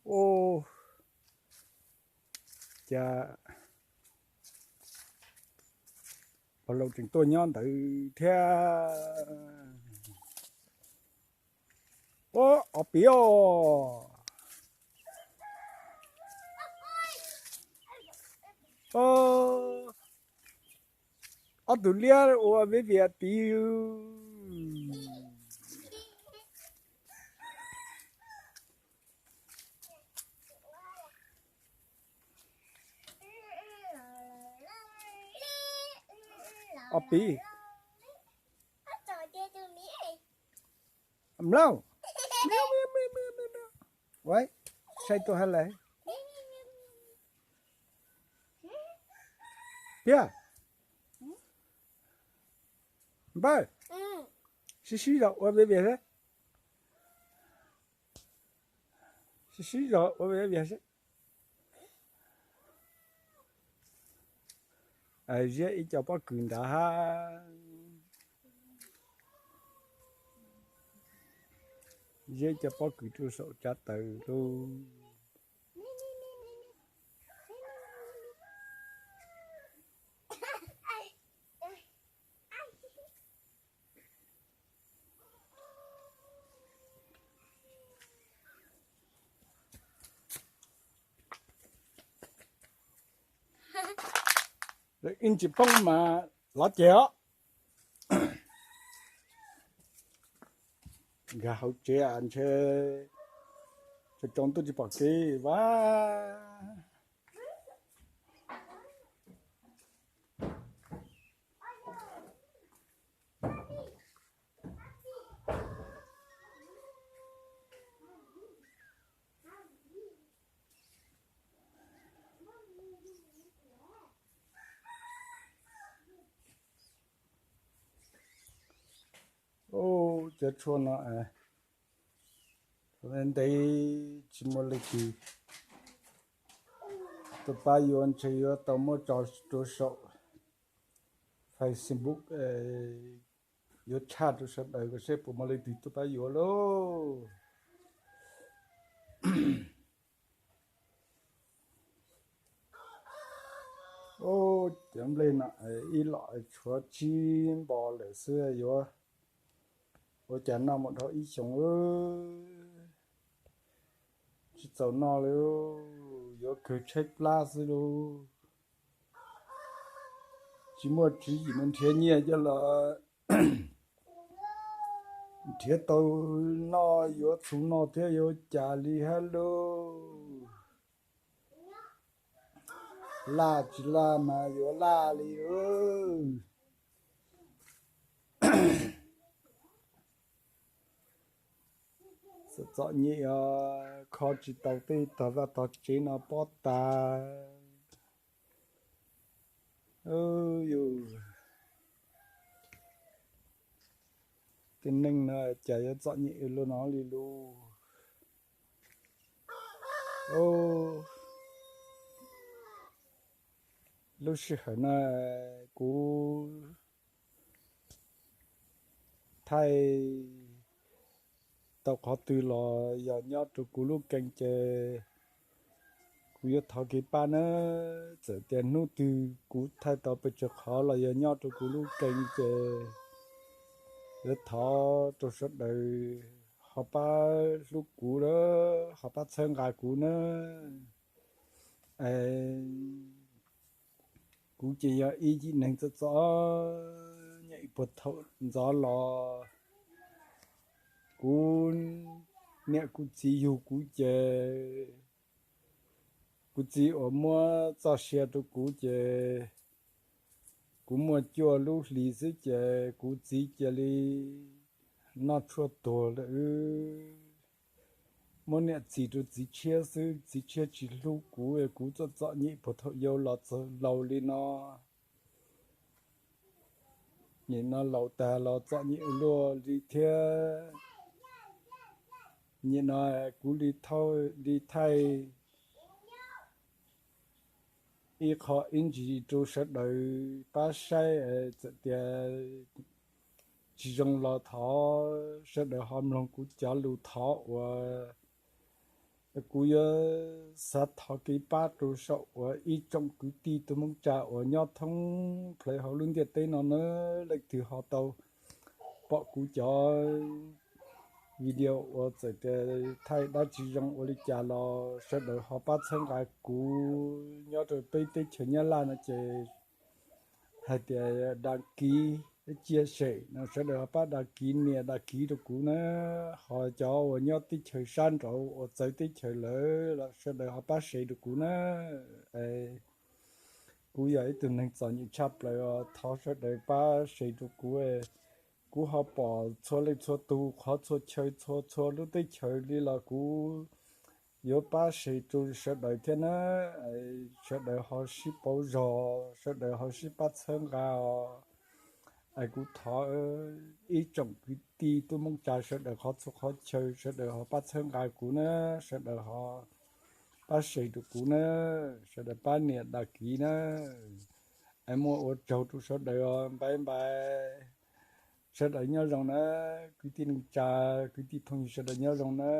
Ua cas pog laus tseem tuaj nyob ntawd thiab. Ua, ob pib os. Ob tug liab ua vij vias tid. Ob pib. Mlauj. Ua, saib tuaj hab lais. Piab. Npawg, sib sib zog ua vij vias seb. Sib sib zog ua vij vias seb. Ziab ib co pob kws nrad hab. Ziab ib co pob kws rau saum tsav taws lauj. Ib ntsis poob mas lov ceg os. Nkag hauv tsev ntshe tsaus ntuj tsis pom kev vas. Cov tshuaj no ntev tsis muaj leej twg tuaj pab yuav, ntshe yuav tau muab tso rau saum Facebook, yuav tshaj rau sawv daws kom seb puas muaj leej twg tuaj pab yuav lauj. Cov nplej no ib los tshuav tsib npo lawm xwb, yuav ua cas noj mus dhau ib xyoos tsis txaus noj li, yuav kawg tshaib plab xwb lauj. Tsis muaj tswv yim mus nrhiav nyiaj coj los nrhiav tau noj, yuav txhuv noj thiab yuav cas li hab lauj. Laj tsis laj mas yuav laj li. Txom txom nyem os, kho tsis tau tej tog vaj tog tsev no pob tas. Yus tej neej no cas yuav txom nyem luaj no li lauj. Lub sij hawm no kuv thaij tau qhov twg los yog nyob rau kuv lub kees ces kuv yuav thov kev pab nawb. Txawm tias hnub twg kuv thaij tau pes tsawg qhov los yog nyob rau kuv lub kees ces yuav thov rau sawv daws ho pab hlub kuv lawm ho pab txhawb nqa kuv nawb. Kuv ces yog ib yim neeg txom txom nyem puag thaum ntxov los, kuv niam kuv txiv yug kuv ces kuv txiv uas muab txoj sia rau kuv ces kuv muaj cuaj lub hlis xwb ces kuv txiv cia li noj tshuaj tuag lawm. Muab niam txim rau txiv tshiab xwb, txiv tshiab tsis hlub kuv, kuv txom txom nyem puag thaum yau los txog laus li no. Nim no laus tag los txom nyem ua luaj li thiab. Nim no kuv li thaij ib qho ib ntsis rau sawv daws pab saib, txawm tias tsis zoo los thov sawv daws ho mloog kuv cov lus thov uas Kuv yuav xav thov kev pab rau saum uas ib tsoom kwv tij tub Hmoob Tsab uas nyob thoob plaws hauv lub ntiaj teb no nawb, leej twg ho tau pom kuv cov video uas txawm tias thaij dab tsi zoo ua li cas los sawv daws ho pab txhawb nqa kuv. Nyob rau peb teb chaws Nyab Laj no ces hais tias đăng ký chia sẻ no, sawv daws ho pab đăng ký nias đăng ký rau kuv na. Ho cov uas nyob teb chaws sab nraud uas txawv teb chaws lawm los sawv daws ho pab share rau kuv na. Kuv yog ib tug neeg txom nyem tshaj plaws os, thov sawv daws pab share rau kuv. Kuv ho pom txhua leej txhua tus, qhov txhua chaw, txhua txhua lub teb chaws li los kuv yuav pab share rau sawv daws thiab na. Sawv daws ho sib pauv zog, sawv daws ho sib pab txhawb nqa os. Es kuv thov ib tsoom kwv tij tub Hmoob Tsab sawv daws qhov txhua qhov chaw sawv daws ho pab txhawb nqa kuv na, sawv daws ho pab share rau kuv na, sawv daws pab nias đăng ký na. Es muaj ua tsaug rau sawv daws os, bye bye. Sawv daws nyob zoo na, kwv tij neej tsa, kwv tij phooj ywg sawv daws nyob zoo na.